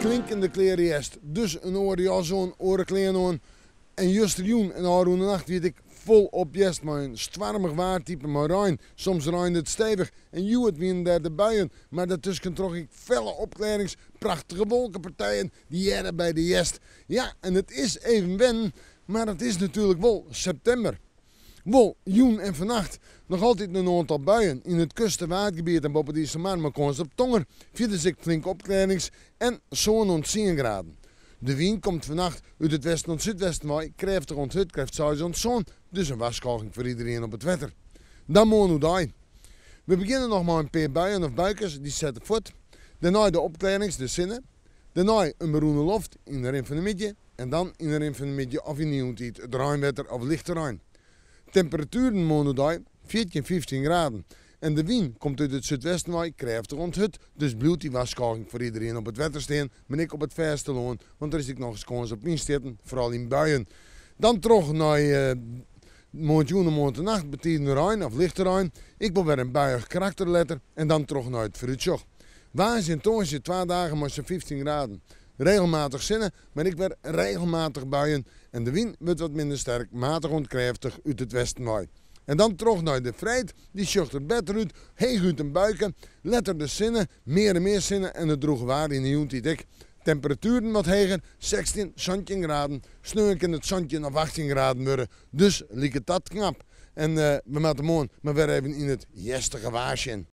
Klinkende kleare hjerst, dus in oare jas oan, oare klean oan. En justerjûn en ôfrûne nacht wie it ek folop hjerst mei in stoarmich waartype mei rein. Soms reinde it stevich en hjoed wienen dêr de buien, mar dêrtuskentroch ek felle opklearrings, prachtige wolkepartijen, dy hearre by de hjerst. Ja, en it is even wennen, mar it is natuerlik wol septimber. Wol, jûn en fannacht noch altyd in oantal buien yn it kust en Waadgebiet en boppe de Iselmar mei kâns op tonger. Fierders ek flinke opklearrings en sân oant tsien graden. De wyn komt fannacht út it westen oant súdwesten wei, krêftich oant hurd, krêft seis oant sân, dus in warskôging foar iderien op it wetter. Dan moarn oerdei. We begjinne noch mei in pear buien of buikes, dy sette fuort. Dêrnei de opklearrings, de sinne. Dêrnei in berûne loft yn de rin fan de middei. En dan yn de rin fan de middei of yn de jûntiid it reinwetter of lichte rein. Temperatueren moarn oerdei 14, 15 graden. En de wyn komt út it súdwesten wei krêftich oant hurd, dus bliuwt dy warskôging foar iderien op it wetter stean, mar ek op it fêstelân, want der is ek nochris kâns op wynstjitten, foaral yn buien. Dan troch nei moarntejûn en moarntenacht betiden rein of lichte rein, ek wol wer in buiïch karakter letter en dan troch nei it foarútsjoch. Woansdei en tongersdei twa dagen mei sa'n 15 graden. Regelmatich sinne, mar ek wer regelmatich buien en de wyn wurdt wat minder sterk, matich oant krêftich út it westen wei. En dan troch nei de freed, dy sjocht der better út, heechút in buike, letter de sinne, mear en mear sinne en it drûge waar yn de jûntiid ek. Temperatueren wat heger, 16, 17 graden, sneon kin it 17 of 18 graden wurde, dus liket dat knap. En we moatte moarn mar wer even yn it hjerstige waar sjen.